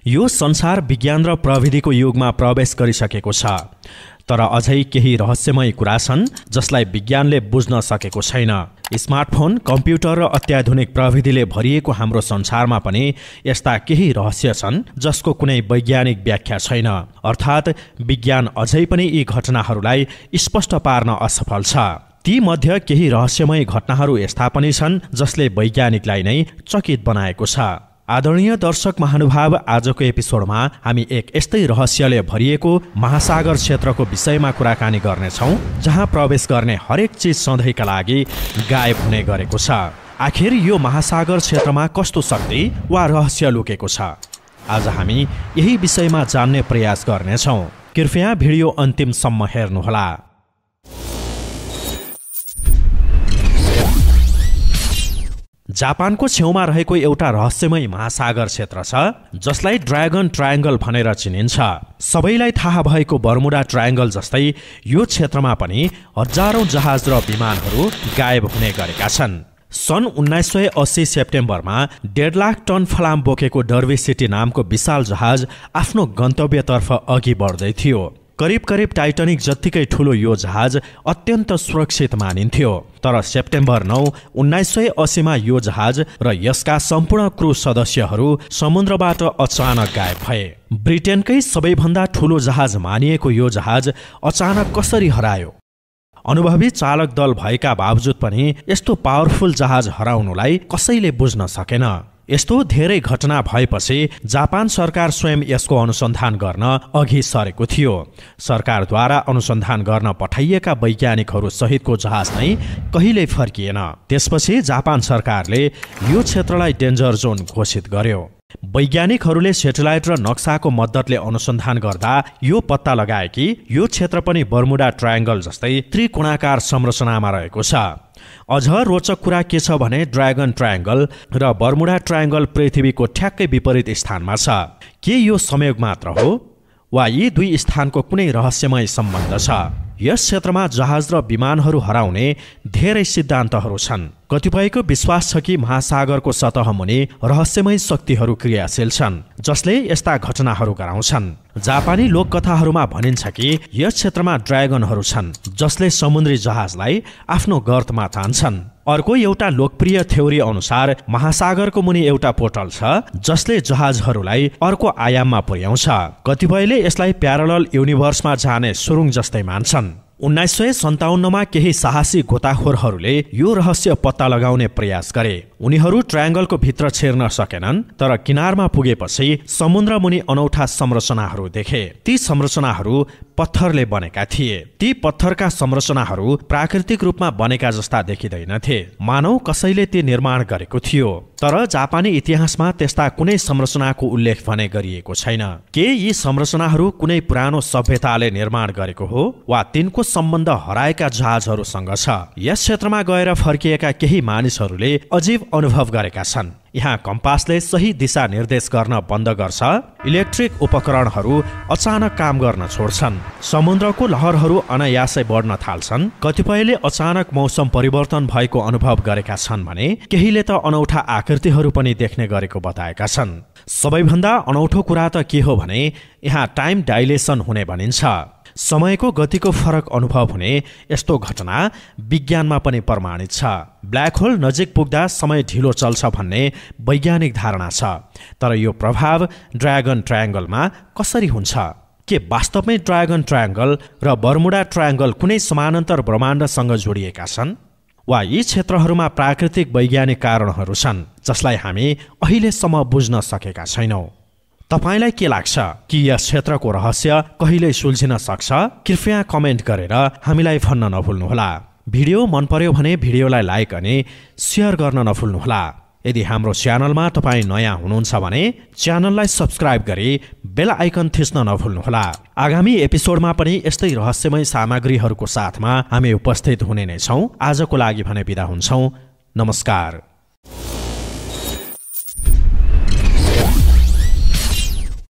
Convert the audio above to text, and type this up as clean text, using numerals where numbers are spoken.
यो संसार विज्ञान र प्रविधिको युगमा प्रवेश गरिसकेको छ, तर अझै केही रहस्यमय कुरा छन् जसलाई विज्ञानले बुझ्न सकेको छैन। स्मार्टफोन, कम्प्युटर र अत्याधुनिक प्रविधिले भरिएको हाम्रो संसारमा पनि यस्ता केही रहस्य छन् जसको कुनै वैज्ञानिक व्याख्या छैन। अर्थात् विज्ञान अझै पनि यी घटनाहरूलाई स्पष्ट पार्न असफल छ। ती मध्ये केही रहस्यमय घटनाहरू यस्ता पनि छन् जसले वैज्ञानिकलाई नै चकित बनाएको छ। आदरणीय दर्शक महानुभाव, आजको एपिसोडमा हामी एक यस्तै रहस्यले भरिएको महासागर क्षेत्रको विषयमा कुराकानी गर्नेछौँ, जहाँ प्रवेश गर्ने हरेक चिज सधैँका लागि गायब हुने गरेको छ। आखिर यो महासागर क्षेत्रमा कस्तो शक्ति वा रहस्य लुकेको छ? आज हामी यही विषयमा जान्ने प्रयास गर्नेछौँ। कृपया भिडियो अन्तिमसम्म हेर्नुहोला। जापानको छेउमा रहेको एउटा रहस्यमय महासागर क्षेत्र छ जसलाई ड्र्यागन ट्रायंगल भनेर चिनिन्छ। सबैलाई थाहा भएको बर्मुडा ट्रायंगल जस्तै यो क्षेत्रमा पनि हजारौं जहाज र विमानहरू गायब हुने गरेका छन्। सन् 1980 सेप्टेम्बरमा 1.5 लाख टन फलाम बोकेको डर्बी सिटी नामको विशाल जहाज आफ्नो गन्तव्यतर्फ अघि बढ्दै थियो। करिब टाइटनिक जत्तिकै ठूलो यो जहाज अत्यन्त सुरक्षित मानिन्थ्यो। तर सेप्टेम्बर 9, 1980 मा यो जहाज र यसका सम्पूर्ण क्रू सदस्यहरू समुद्रबाट अचानक गायब भए। ब्रिटेनकै सबैभन्दा ठूलो जहाज मानिएको यो जहाज अचानक कसरी हरायो? अनुभवी चालक दल भएका बावजुद पनि यस्तो पावरफुल जहाज हराउनुलाई कसैले बुझ्न सकेन। यस्तो धेरै घटना भएपछि जापान सरकार स्वयं यसको अनुसन्धान गर्न अघि सरेको थियो। सरकारद्वारा अनुसन्धान गर्न पठाइएका वैज्ञानिकहरू सहितको जहाज नै कहिल्यै फर्किएन। त्यसपछि जापान सरकारले यो क्षेत्रलाई डेन्जर जोन घोषित गर्यो। वैज्ञानिकहरूले सेटेलाइट र नक्साको मद्दतले अनुसन्धान गर्दा यो पत्ता लगाए कि यो क्षेत्र पनि बर्मुडा ट्रायंगल जस्तै त्रिकोणाकार संरचनामा रहेको छ। अझ रोचक कुरा के छ भने ड्र्यागन ट्रायंगल र बर्मुडा ट्रायंगल पृथ्वीको ठ्याक्कै विपरीत स्थानमा छ। के यो संयोग मात्र हो वा यी दुई स्थानको कुनै रहस्यमय सम्बन्ध छ? यस क्षेत्रमा जहाज र विमानहरू हराउने धेरै सिद्धान्तहरू छन्। कतिपयको विश्वास छ कि महासागरको सतह मुनि रहस्यमय शक्तिहरू क्रियाशील छन् जसले यस्ता घटनाहरू गराउँछन्। जापानी लोककथाहरूमा भनिन्छ कि यस क्षेत्रमा ड्र्यागनहरू छन् जसले समुद्री जहाजलाई आफ्नो गर्तमा तान्छन्। अर्को एउटा लोकप्रिय थ्योरी अनुसार महासागरको मुनि एउटा पोर्टल छ जसले जहाजहरूलाई अर्को आयाममा पुर्याउँछ। कतिपयले यसलाई प्यारलल युनिभर्समा जाने सुरुङ जस्तै मान्छन्। 1957 मा केही साहसी गोताखोरहरूले यो रहस्य पत्ता लगाउने प्रयास गरे। उनीहरू ट्रायंगलको भित्र छिर्न सकेनन्, तर किनारमा पुगेपछि समुद्र मुनि अनौठा संरचनाहरू देखे। ती संरचनाहरू पत्थरले बनेका थिए। ती पत्थरका संरचनाहरू प्राकृतिक रूपमा बनेका जस्ता देखिँदैनथे, मानव कसैले ती निर्माण गरेको थियो। तर जापानी इतिहासमा त्यस्ता कुनै संरचनाको उल्लेख भने गरिएको छैन। के यी संरचनाहरू कुनै पुरानो सभ्यताले निर्माण गरेको हो वा तिनको सम्बन्ध हराएका जहाजहरूसँग छ? यस क्षेत्रमा गएर फर्किएका केही मानिसहरूले अजीब अनुभव गरेका छन्। यहाँ कम्पासले सही दिशा निर्देश गर्न बन्द गर्छ। इलेक्ट्रिक उपकरणहरू अचानक काम गर्न छोड्छन्। समुद्रको लहरहरू अनायासै बढ्न थाल्छन्। कतिपयले अचानक मौसम परिवर्तन भएको अनुभव गरेका छन् भने केहीले त अनौठा आकृतिहरू पनि देख्ने गरेको बताएका छन्। सबैभन्दा अनौठो कुरा त के हो भने यहाँ टाइम डाइलेसन हुने भनिन्छ। समयको गतिको फरक अनुभव हुने यस्तो घटना विज्ञानमा पनि प्रमाणित छ। ब्ल्याक होल नजिक पुग्दा समय ढिलो चल्छ भन्ने वैज्ञानिक धारणा छ। तर यो प्रभाव ड्र्यागन ट्रायंगलमा कसरी हुन्छ? के वास्तवमै ड्र्यागन ट्रायंगल र बर्मुडा ट्रायंगल कुनै समानान्तर ब्रह्माण्डसँग जोडिएका छन्? वा यी क्षेत्रहरूमा प्राकृतिक वैज्ञानिक कारणहरू छन् जसलाई हामी अहिलेसम्म बुझ्न सकेका छैनौँ? तपाईलाई के लाग्छ कि यस क्षेत्रको रहस्य कहिल्यै सुल्झिन सक्छ? कृपया कमेन्ट गरेर हामीलाई भन्न नभुल्नुहोला। भिडियो मन पर्यो भने भिडियोलाई लाइक अनि शेयर गर्न नभुल्नुहोला। यदि हाम्रो च्यानलमा तपाईँ नयाँ हुनुहुन्छ भने च्यानललाई सब्स्क्राइब गरी बेल आइकन थिच्न नभुल्नुहोला। आगामी एपिसोडमा पनि यस्तै रहस्यमय सामग्रीहरूको साथमा हामी उपस्थित हुने नै छौँ। आजको लागि भने बिदा हुन्छौँ। नमस्कार।